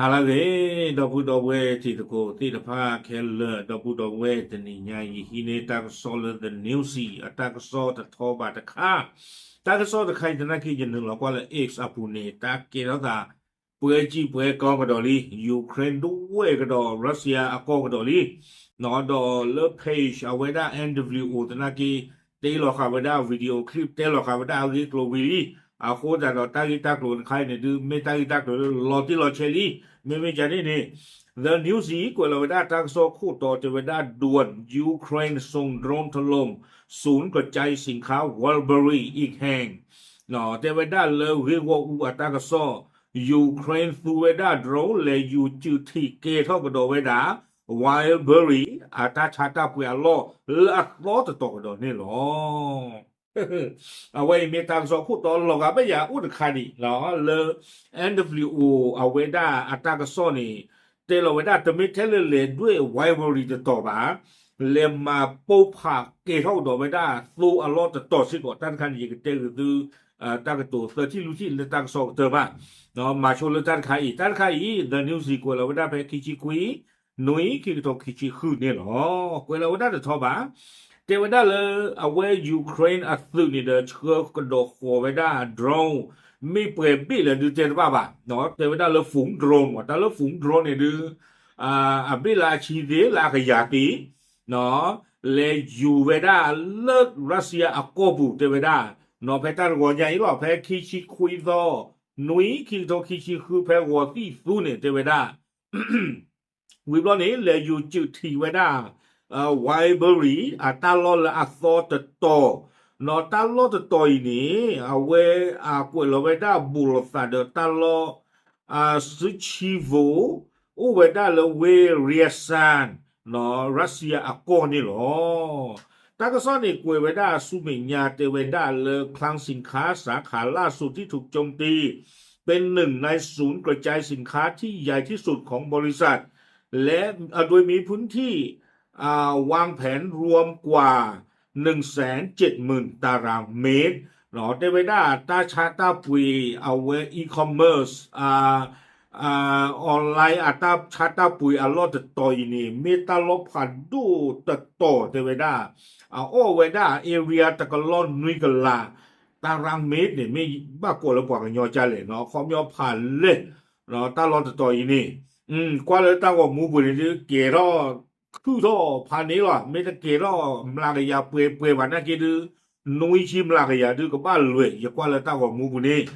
ဟါလၢအဂ့ၤ, ဒီပုၢ်ဒီဝဲၢ်တံၤသကိးသ့ၣ်တဖၣ်ခဲလၢာ်, ဒီပုၢ်ဒီဝဲၢ်တနံၤညါအံၤ ယဟံးန့ၢ်တၢ်ကစီၣ်လၢ The Newsy အတၢ်ကစီၣ်တထီဘးတခါ, တၢ်ကစီၣ်တခါအံၤသနာ်က့ ယနုာ်လီၤကွၢ်လၢ X အပူၤန့ၣ် တၢ်ကဲထီၣ်သး ပှဲၤကံၣ်ပှဲၤကီကဒီးလံ, Ukraine ဒွဲၣ်ကဒီး Russia အကီၢ်ကဒီးလံ, ဒီးလၢ page အဝဲဒၣ် N W O သနာ်က့ တ့လီၤဃာ်ဝဲဒၣ် video clip တဲလီၤဃာ်ဝဲဒၣ်အဂ့ၢ်အကျိၤဝံၤလံ, အဃိသတးဒီးတၢ်ဂ့ၢ်တၢ်ကျိၤတခါအံၤန့ၣ်ဒုး မ့ၢ်တၢ်ဂ့ၢ်တၢ်ကျိၤလၢလီၤတံၢ်လီၤဆဲးလံ, မ့မ့ၢ်ကန့ၣ်န့ၣ် The Newsy ကွဲးလီၤဝဲဒၣ်တၢ်ကစီၣ်ခိၣ်တီတဲဝဲဒၣ် ด่วน ယူၤခရ့ၣ် ส่งโดรนถล่ม ศูนย์กระจายสินค้า Wildberries อีกแห่ง တဲဝဲဒၣ်လၢဂ့ၢ်ဂီၢ်အူအတၢ်ကစီၣ်, ယူၤခရ့ၣ်သူဝဲဒၣ် drone လဲၤယူၤစုးထံးကဲထီၣ်ကဒီးဝဲဒၣ် Wildberries အတၢ်ဆါတၢ်ပှ့ၤအလီၢ်လၢအသီတတီၤကဒီးန့ၣ်လီၤ. အဝဲအံၤမ့ၢ်တၢ်ကစီၣ်ခိၣ်တီလီၤဂာ်ဘၣ်ယၤအိၣ်တခါဒံးလီၤ, လၢ N W O အဝဲဒၣ်အတၢ်ကစီၣ်န့ၣ် တဲလီၤဝဲဒၣ် တမ့ၢ်ထဲလၢလဲၤဒွဲၣ် Wildberries တတီၤဘၣ်, လဲၤမၤပိၢ်ဖးကဲထီၣ်ကဒီးဝဲဒၣ်သိအလီၢ်တတီၤစ့ၢ်ကီး, တၢ်တခါန့ၣ် ယကတဲဂ့ၤသု တၢ်ကတိၤသၢထံၣ်လွံၢ်ထံၣ်လၢတၢ်ကစီၣ်ကတၢၢ်ဘၣ်, မၤဆိလၢတၢ်တခါအံၤ, တၢ်တခါအံၤ The Newsy ကွဲးလီၤဝဲဒၣ်ဖဲခံဆံခွံ နွံ ခံကထိခံဆံဃုန့ၣ်လီၤ. ကွဲးလီၤဝဲဒၣ်တထီဘၣ်, တဲဝဲဒၣ်လၢ အဝဲ ယူၤခရ့ၣ်အသုးန့ၣ်ဒီး ဆှၢကဒီးဃီၤဝဲဒၣ် drone မ့ၢ်ပှဲၤဘ့ၣ်လဲၣ်ဒုးတဲတဘၣ်ဘၣ်, တဲဝဲဒၣ်လၢ ฝูง drone မး, တၢ်လၢ ฝูง drone န့ၣ်ဒုး အဘ့ၣ်လၢအဆံသ့ လၢအကယၤသ့ လဲၤယူၤဝဲဒၣ်လၢ Russia အကီၢ်ပူၤတဲဝဲဒၣ်, ဖဲတၢ်တဂီၤညါအံၤလီၤ, ဖဲခံဆံခွံသီ နွံ ခံကထိခံဆံဃု ဖဲဂီၤသံၣ်သူန့ၣ်တဲဝဲဒၣ် ဝံၤဘျီန့ၣ် လဲၤယူၤစုးထံးဝဲဒၣ် Wildberries အတၢ်လီၢ်လၢအသီတတီၤ, နီၢ်တၢ်လီၢ်တတီၤအံၤန့ၣ် အဝဲအကွဲးလီၤဝဲဒၣ်ဘူးလိာ်သးဒီးတၢ်လီၢ် စုဆံဘိ, အိၣ်ဝဲဒၣ်လၢဝ့ၢ် Ryazan, Russia အကီၢ်န့ၣ်လီၤ. တၢ်ကစီၣ်န့ၣ်ကွဲးဝဲဒၣ်ဆူမဲာ်ညါတဲဝဲဒၣ်လၢ คลังสินค้าสาขาล่าสุดที่ถูกโจมตี เป็นหนึ่งในศูนย์กระจายสินค้าที่ใหญ่ที่สุดของบริษัท และ โดยมีพื้นที่ วางแผนรวมกว่า หนึ่งแสนเจ็ดหมื่น ตารางเมตร တဲဝဲဒၣ် တၢ်ဆါတၢ်ပှ့ၤ အဝဲ e-commerce online အတၢ်ဆါတၢ်ပှ့ၤအလီၢ်တတီၤအံၤန့ၣ် မ့ၢ်တၢ်လီၢ်ဖးဒိၣ်တတီၤတဲဝဲဒၣ်, အအိၣ်ဝဲဒၣ် area တကလီၢ်နွံကလး တၢ်ရၣ်မ့ၢ်န့ၣ် မ့ၢ်ဘၣ်ကိးလၢပှၤကညီကလဲၣ်, ခီပညီဖးလဲၢ် တၢ်လီၢ်တတီၤအံၤန့ၣ် ကွၢ်လၢတၢ်ဂီၤမူပူၤန့ၣ်ဒုး ကဲၤထီၣ် ခုၣ်ထီၣ်ဖးန့ၣ်လီၤ, မ့ၢ်တကဲၤထီၣ်မျးကယၤပှဲၤပှဲၤဘၣ်နာ်က့ဒုး နွံဆံမျးကယၤဒုးကဘၣ်လွဲၢ် ယကွၢ်လၢတၢ်ဂီၤမူပူၤန့ၣ်,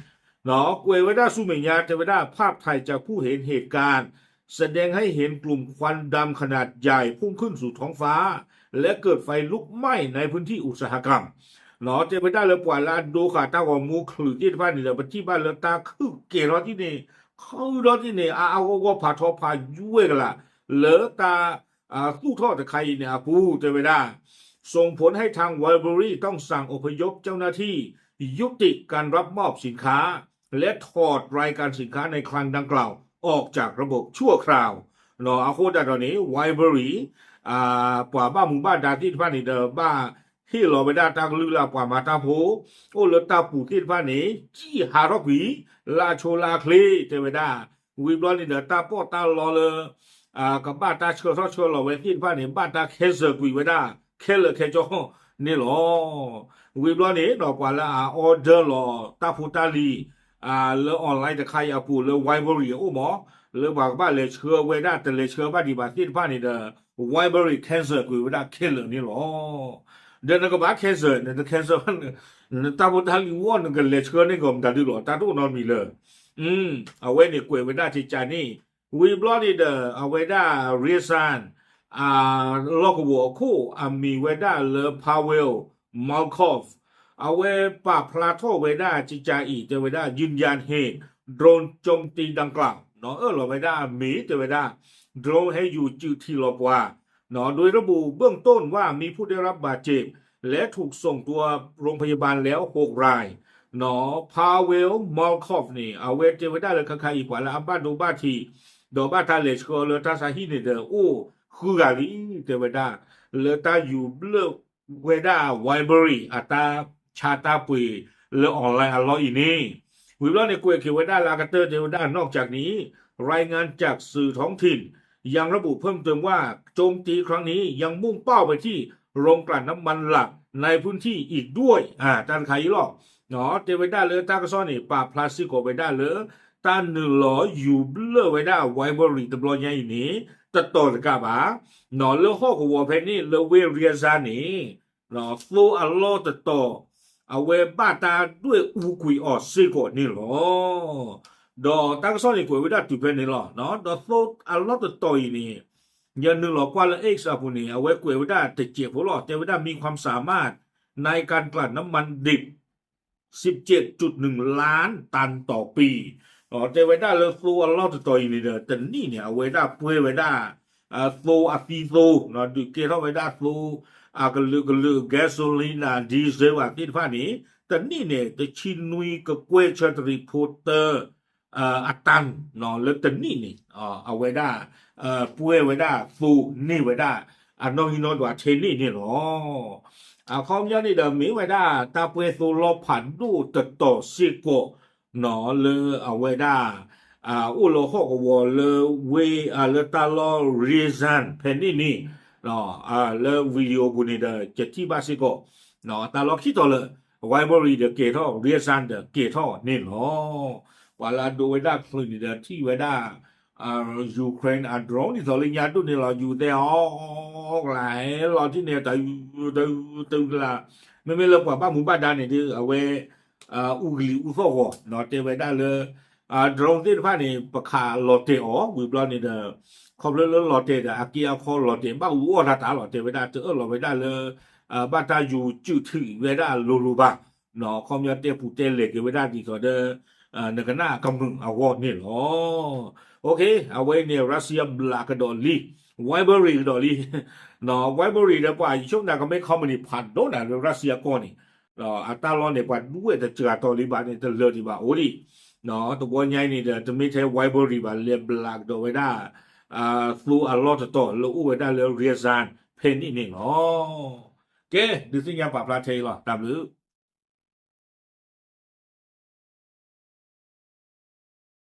ကွဲးဝဲဒၣ်ဆူမဲာ်ညါတဲဝဲဒၣ် ภาพถ่ายจากผู้เห็นเหตุการณ์ แสดงให้เห็นกลุ่มควันดำขนาดใหญ่พุ่งขึ้นสู่ท้องฟ้า และเกิดไฟลุกไหม้ในพื้นที่อุตสาหกรรม တဲဝဲဒၣ်လၢပှၤလၢအဒိဃာ်တၢ်ဂီၤမူချုးသ့ၣ်တဖၣ်န့ၣ်ဒီး ပထံၣ်ဘၣ်လၢတၢ်ခုၣ်ကဲၤထီၣ်သ့ၣ်န့ၣ် ခုၣ်ထီၣ်သ့ၣ်န့ၣ် အါအါဂီၢ်ဂီၢ်ဖးထီဖးယွဲၢ်ကလာ် လၢတၢ် သူၣ်ထီၣ်တခါအံၤန့ၣ်အပူၤ တဲဝဲဒၣ် ส่งผลให้ทาง Wildberries ต้องสั่งอพยพเจ้าหน้าที่ ยุติการรับมอบสินค้า และถอดรายการสินค้าในคลังดังกล่าว ออกจากระบบชั่วคราว အဃိသတးဒီးန့ၣ် Wildberries ပှၤဘၣ်မူဘၣ်ဒါသ့ၣ်တဖၣ်န့ၣ်ဒီး ဘၣ်ဟ့ၣ်လီၤဝဲဒၣ်တၢ်ကလုၢ်လၢအပှၤမၤတၢ်ဖိ အိၣ်လၢတၢ်ပူၤသ့ၣ်တဖၣ်န့ၣ် ကံၣ်ဟးထီၣ်ကွံာ် လၢအဆိလၢအချ့ တဲဝဲဒၣ် ဝံၤဘျီန့ၣ်ဒီး တၢ်ပီးတၢ်လီလၢ ကဘၣ်တၢ်ဆှၢထီၣ်ဆှၢလီၤဝဲသ့ၣ်တဖၣ်န့ၣ် ဘၣ်တၢ် cancel ကွံာ်ဝဲဒၣ် ခဲလၢာ်ခဲဆ့န့ၣ်လီၤ. ဝံၤဘျီန့ၣ်ဒီး ပှၤလၢအ order လီၤတၢ်ဖိတၢ်လံၤ လၢ online တခါအံၤအပူၤလၢ Wildberries အအိၣ်မး လၢပှၤကဘၣ်လဲၤဆှၢဝဲဒၣ် တလဲၤဆှၢဘၣ်ဒံးဘၣ်သ့ၣ်တဖၣ်န့ၣ်ဒီး Wildberries cancel ကွံာ်ဝဲဒၣ်ခဲလၢာ်န့ၣ်လီၤ. ဒီးနကဘၣ် cancel န cancel နတၢ်ဖိတၢ်လံၤဝီၢ် နကလဲၤဆှၢန့ၢ်ကီးမတၤဒုလီၤ တၢ်တအိၣ်နီတမံၤလၢ အဝဲန့ၣ်ကွဲးဝဲဒၣ်ကကန့ၣ် ဝံၤဘျီန့ၣ်ဒီး အဝဲဒၣ် Ryazan လီၢ်ကဝီၤအခိၣ် အမံၤဝဲဒၣ်လၢ Pavel Malkov အဝဲပာ်ဖျါထီၣ်ဝဲဒၣ်ကကအံၤ တဲဝဲဒၣ် ยืนยันเหตุ โดรนโจมตีดังกล่าว အၢၣ်လီၤဝဲဒၣ်အမံၤ တဲဝဲဒၣ် drone ဟဲယူၤစုးထံးလီၤပှၤ โดยระบุเบื้องต้นว่ามีผู้ได้รับบาดเจ็บ และถูกส่งตัวโรงพยาบาลแล้ว หกราย Pavel Malkov န့ၣ် အဝဲတဲဝဲဒၣ်လၢခဲခါအံၤ ပှၤလၢအဘၣ်ဒိဘၣ်ထံး ဒီးဘၣ်တၢ်လဲၤဆှၢလၢတၢ်ဆါဟံၣ်န့ၣ်ဒီး အိၣ်ဃုဂၤလံ တဲဝဲဒၣ် လၢတၢ်ယူၤဘျၢၣ်ဝဲဒၣ် Wildberries အတၢ်ဆါတၢ်ပှ့ၤလၢ online အလီၢ်အံၤန့ၣ် ဝံၤဘျီန့ၣ် ကွဲးက့ၤဝဲဒၣ်လၢအကတၢၢ်တဲဝဲဒၣ် นอกจากนี้ รายงานจากสื่อท้องถิ่น ยังระบุเพิ่มเติมว่าโจมตีครั้งนี้ยังมุ่งเป้าไปที่โรงกลั่นน้ำมันหลัก ในพื้นที่อีกด้วย တၢ်တခါအံၤလီၤ. တဲဝဲဒၣ်လၢတၢ်ကစီၣ်န့ၣ် ပာ်ဖျါစ့ၢ်ကီးဝဲဒၣ်လၢ တၢ်နုာ်လီၤယူၤဘျၢၣ်ဝဲဒၣ် Wildberry တဘျီညါအံၤန့ၣ် တတီၤတကးဘၣ် လၢဟီၣ်ကဝီၤဖဲန့ၣ် လၢဝ့ၢ် Ryazan န့ၣ် သိအလီၢ်တတီၤ အဝဲဘၣ်တၢ်ဒွဲၣ်အူကွံာ်အီၤစ့ၢ်ကီးန့ၣ်လီၤ. ဒီးတၢ်ကစီၣ်န့ၣ်ကွဲးဝဲဒၣ်တုၤဖဲန့ၣ်လီၤ. ဒီးသိအလီၢ်တတီၤအံၤန့ၣ် ယနုာ်လီၤကွၢ်လၢ X အပူၤန့ၣ် အဝဲကွဲးဝဲဒၣ်တစဲးဖိလီၤ. တဲဝဲဒၣ် มีความสามารถในการกลั่นน้ำมันดิบ สิบเจ็ดจุดหนึ่งล้านตันต่อปี တဲဝဲဒၣ်လၢသိအလီၢ်တတီၤအံၤန့ၣ်ဒီး တနံၣ်န့ၣ် အဝဲဒၣ်ပှဲၤဝဲဒၣ် သိအသံသိ ဒုးကဲထီၣ်ဝဲဒၣ်သိ အကလုာ်ကလုာ် gasoline ဒီး diesel သ့ၣ်တဖၣ်န့ၣ် တနံၣ်န့ၣ် တဆံနွံကကွဲၢ်ဆၢတရံးဖိတၢ အတၢ် လၢတနံၣ်န့ၣ် အဝဲဒၣ် ပှဲၤဝဲဒၣ်သိန့ၢ်ဝဲဒၣ် အနီၣ်ဂံၢ်နီၣ်ဒွးထဲန့ၣ်န့ၣ်လီၤ. အခီပညီန့ၣ်ဒီး မ့ၢ်ဝဲဒၣ်တၢ်ပှဲၤသိလီၢ်ဖးဒိၣ်တတီၤစ့ၢ်ကီး လၢအဝဲဒၣ် အိၣ်လၢဟီၣ်ကဝီၤလၢဝ့ၢ် လၢတၢ်လီၢ် Ryazan ဖဲန့ၣ်န့ၣ် လၢ video ပူၤန့ၣ်ဒီး ကထံၣ်ဘၣ်စ့ၢ်ကီး တၢ်လီၢ်ခံတီၤလၢ Wildberry ဒီးကဲၤထီၣ် Ryazan ဒီးကဲၤထီၣ်န့ၣ်လီၤ. ပှၤလၢအဒိးဝဲဒၣ်ချုးန့ၣ်ဒီးထံၣ်ဝဲဒၣ် Ukraine အ drone ဒ်သိးလၢညါဒိၣ်န့ၣ်လီၤ ယူၤသဲအီၤ ကလါဟဲလီၤထံၣ်န့ၣ် တတကလါ မ့မ့ၢ်လၢပှၤဘၣ်မူဘၣ်ဒါန့ၣ်ဒီး အဝဲ အူကလံၤအူသီၣ်ဂီၤ တဲဝဲဒၣ်လၢ drone သ့ၣ်တဖၣ်န့ၣ် ပခးလီၤတဲာ်အီၤ ဝံၤဘျီန့ၣ်ဒီး ခီဖျိလၢလီၤတဲာ်ဒီး အက့အခီလီၤတဲာ်ဘၣ်အူအီၣ်တၢ်တၢ်လီၤ တဲဝဲဒၣ်တအၢၣ်လီၤဝဲဒၣ်လၢ ဘၣ်တၢ်ယူၤစုးထုးဝဲဒၣ်လိၤလိၤဘၣ် ခီပညီတဲပူၤတဲလဲၤက့ၤဝဲဒၣ်ဒ်သိးဒီး နကနၣ်ကမုာ်အဂီၢ်န့ၣ်လီၤ. အဝဲန့ၣ် Russia ဘျးကဒီးလံ Wildberry ကဒီးလံ Wildberry ဒီးပှၤယဆိကမိၣ်ကမ့ၢ် company ဖးဒိၣ်နၤလၢ Russia ကီၢ်န့ၣ် အတၢ်လီၢ်န့ၣ် ပှၤဒွဲၣ်တစှၤတီၤလံဘၣ်န့ၣ် တလၢာ်ဒံးဘၣ်အိၣ်ဒံး တဘျီညါအံၤန့ၣ်ဒီး တမ့ၢ်ထဲ Wildberry ဘၣ် လဲၤဘျးကဒီးဝဲဒၣ် သိအလီၢ်တတီၤလၢအိၣ်ဝဲဒၣ်လၢ Ryazan ဖဲန့ၣ်န့ၣ်လီၤ. ကဲ ဒုးသ့ၣ်ညါပာ်ဖျါထဲအံၤလီၤ တၢ်ဘျုး